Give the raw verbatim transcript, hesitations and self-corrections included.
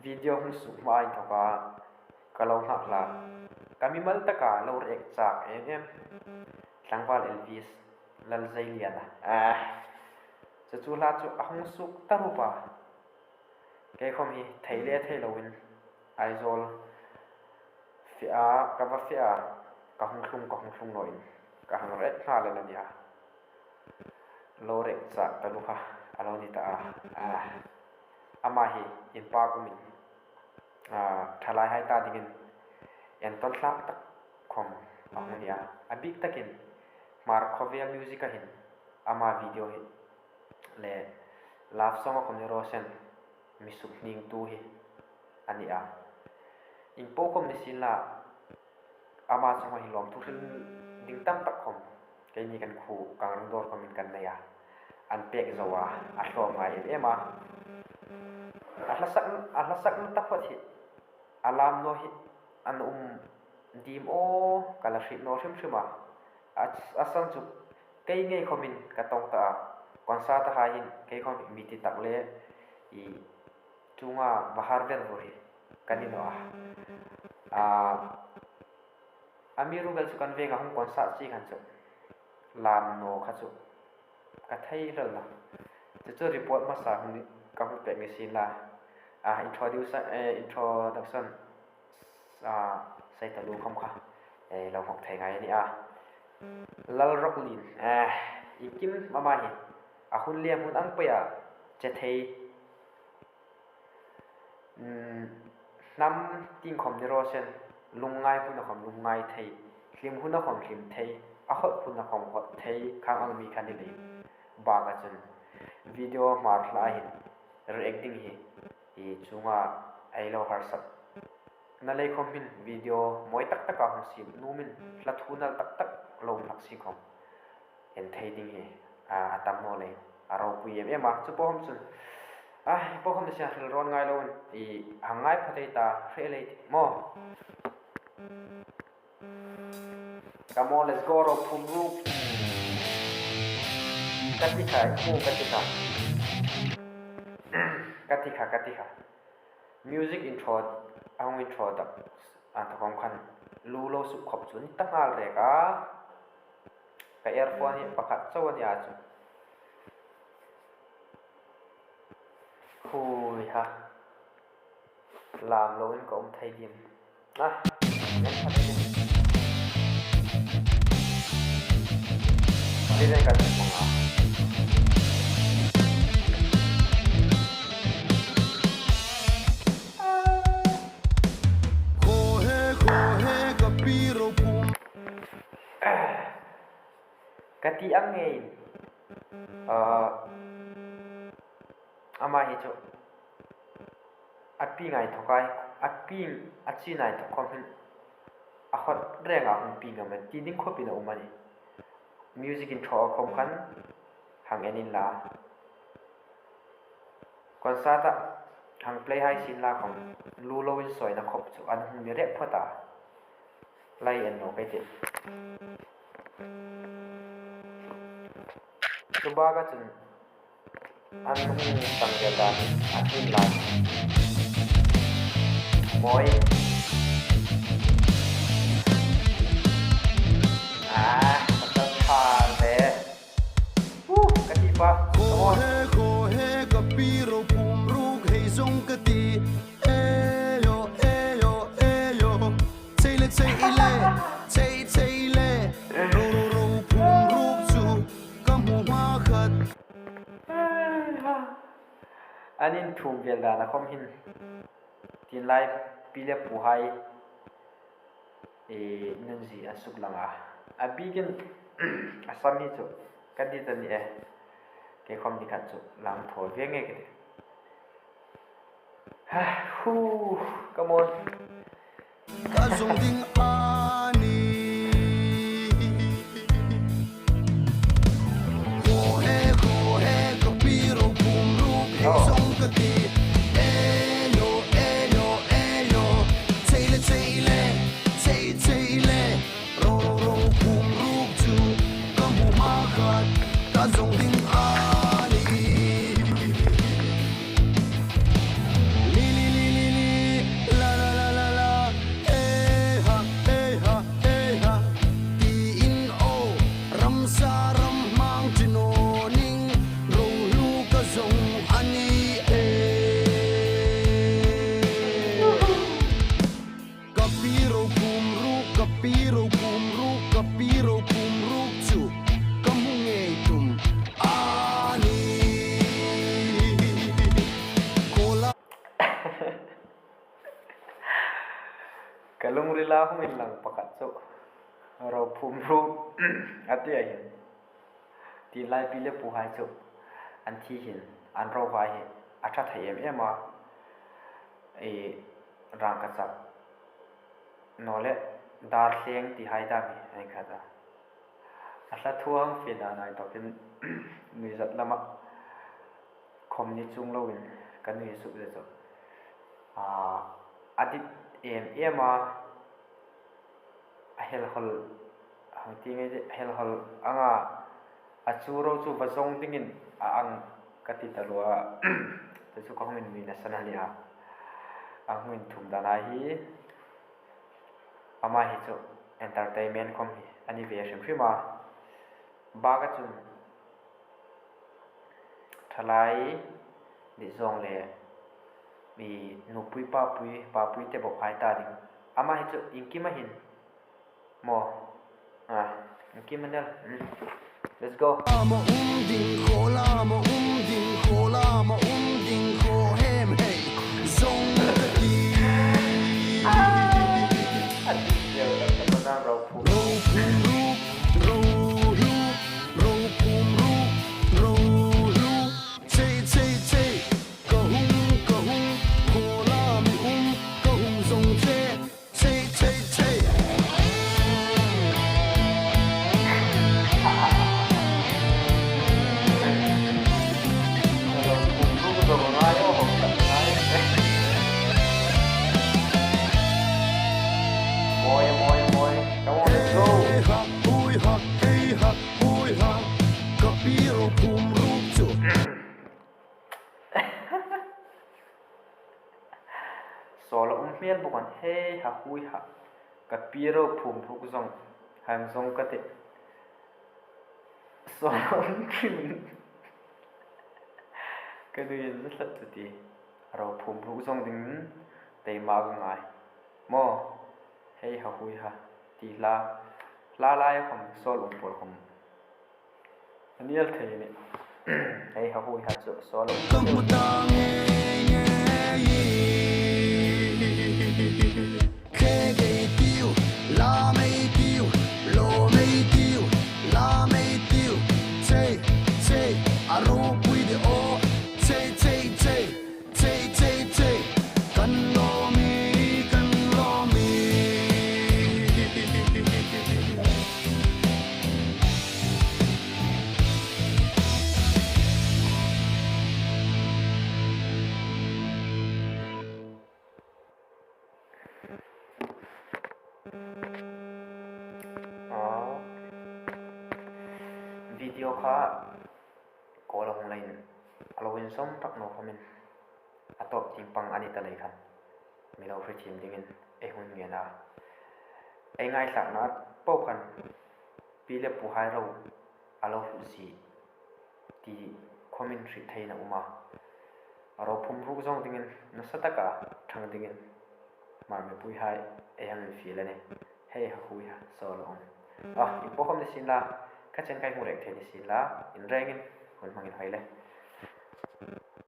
Video hung suk hma inthoka ka lo nghak hlak. Ka mimal taka lo react chak em em. Tlangval Elvis Lalzailiana. A, chu chu hla chu a hung suk ta ruok a. Kei khom hi thei le thei loin Aizawl fe a, ka va fe a, ka hung tlung, ka hung tlung naw in ka hang react nghal a nih a. Lo react chak ta ruok a, a lo ni ta a. A, ama hi inpâk umin, a, ṭhalaihai ta dingin entawn hlak tak khom a hung ni a. A bik takin Hmar khawvel music-a hin ama video hi le love song-a khom ni raw se, mi suk hningtu hi a ni a. Ieng po khom ni sien la, ama chunga hin lawmthu hril ding tam tak khom keini kan khuo Kangringdawr khomin kan nei a. An pek zo a, a hlawm ngai em em a. A hla sak, a hla sakna taphawt hi a lam naw hi an um dim aw, ka la hriet naw hrim hrim a. A, a san chu kei ngei khomin ka tawng ta a. Concert-a hin kei khom mi ti tak le i chunga va har ver vur hi ka ni naw a. A, amiruokchu kan veng a hung concert chi khan chu lam naw kha chu ka thei hlak naw. Chu chu report hmasa hung ni, ka hung pek ni sien la. A, introduce, eh, introduction, a, sei ta lo khom kha, eh, lo hawk thei ngai a nih a. Lal Rocklin, eh, iengkim ama hi a hun le hmun ang peia che thei. Hmm, hnam tieng khom ni raw se, lungngai huna khom lungngai thei, hlim huna khom hlim thei, a hot huna khom hot thei, khang ang mi kha ni leiin. Baka chun video Hmar hla hin react ding hi, i chunga ei lo harsatna lei khom hin video mawi tak taka hung siem nuomin hla thunal tak tak lo hung hlak si khom en thei ding hi, a, a tam naw leiin a ropui em em a. Chu po khom chun, a, po khom ni sien hril rawn ngai loin i hang ngai phawt ei ta, hre lei ti maw. Come on, let's go, Rophum Ruk. Ka ti kha, i hmu ka ti kha. Ka ti kha, ka ti kha. Music intro, a hung intro tak a ta khom khan lu lo suk khop chu ni ta nghal rek a. Ka earphone hi pakhat chau a ni a chu. Hui ha. Lam loin ka um thei dim. Ah, nem khat a ni. Ni le ka ti hmang a. Khaw he, khaw he, ka pi Rophum. Ka ti ang ngeiin, ah, ama hi chu a pi ngai thawk ai, a pi, a chi ngai thawk khom hin a hot renga hung pi ngam a ti ding khopin a um a nih. Music intro a khom khan hang en inla. Concert-a hang play hai sien la khom, lu lo insawina khop chu an hung ni rek phawt a. Lai en naw ka ti. Chu baka chun an hung tang vel dan a tlun lai. Mawi. Ah, ka ṭha ve. Uh, ka ti pa. Khaw he, khaw he, ka pi Rophum Ruk hei zawng ka ti. E yo, e yo, e yo. Chei le, chei le, chei, chei le. Ro, ro, Rophum Ruk chu ka hmu hma khat. An inthum vel dan a khom hin. Tin lai pi le puhai, e, nunzie a suk lang a. A bikin a sam hi chu ka dit a ni e. Kei khom ni khat chu lang thaw ve nge ka ti. Ha, hu, come on. Ka zawng ding a nih. Khaw he, khaw he, ka pi Rophum Ruk hei zawng ka ti. E yo, e yo, e yo. Chei le, chei le, chei, chei le. Ro, ro, Rophum Ruk chu ka hmu hma khat ka zawng ding a nih. Li, li, li, li, li. Ka lungrila hung inlang pakhat chu, ro phum ruk a ti a hin. Ti lai pi le pu hai chu an thi hin, an ro hai hi a ṭha thei em em a. Ei, rangkachak naw le, darthleng ti hai dam hi a inkhata. A hla thu hang fe dan ai tawkin nuizat lama khawm ni chuong loin ka nui suk zet chu. A, a dit em em a, a helhawl, hang ti ngei, helhawl anga a chu ro chu va zawng dingin a ang ka ti ta lua. Chu chu ka hung innui nasa a nih a. A hung inthum dan ai hi, ama hi chu entertainment khawm hi a ni ve hrim hrim a. Baka chun ṭhalai nih zawng le mi nupui papui, papui te bawk hai ta ding. Ama hi chu iengkim a hin maw. Ah, iengkim a nih. Hmm. Let's go. Lama um ding kho, lama um ding kho, lama um ding kho, hem hei zong ka ti. Ro phum ruk, ro hlu, ro phum ruk, ro hlu. Chei, chei, chei. Ka hung, ka hung, kho la mi um, ka hung zong che. Chei, chei, chei. Moi, moi, moi. Come on, let's go. Hei ha, hui ha, hei ha, hui ha. Ka pi ro phum ruk chu. Sawl a um hmel bawk an, hei ha, hui ha. Ka pi ro phum ruk zong, hang zong ka ti. Sawl a um hmel. Ka nui inzat tlat chu ti. Ro phum ruk zong ding, taima ka ngai. Maw, hei ha, hui ha. Ti hla. Hla lai khawm sawl um pawl khawm a ni el thei a nih. Hei ha, hui ha chu sawl a um. Ka hmu ta ngei ngei. Khe kei tiu, la mei tiu, lo mei tiu, la mei tiu. Chei, chei, a ropui de o. Chei, chei, chei. Chei, chei, chei, kan lawm ie, kan lawm ie. Ah, video kha kawl a hung leiin a lo inzawm tak naw khawmin, a tawp tieng pang a ni ta lei khan mi lo hre thiem dingin ei hung ngen a. Ei ngaithlakna po khan pi le pu hai ro a lo hlut zie ti khawmin hriet theiin a um a. A ro phum ruk zong dingin nasa taka ṭhang dingin Hmar mipui hai ei hang infiel a nih. Hei ha, hui ha, sawl a um. Ah, inpawm khawm ni sien la, ka chen ka hung rek thei ni sien la, inrengin hun hmangin hai le.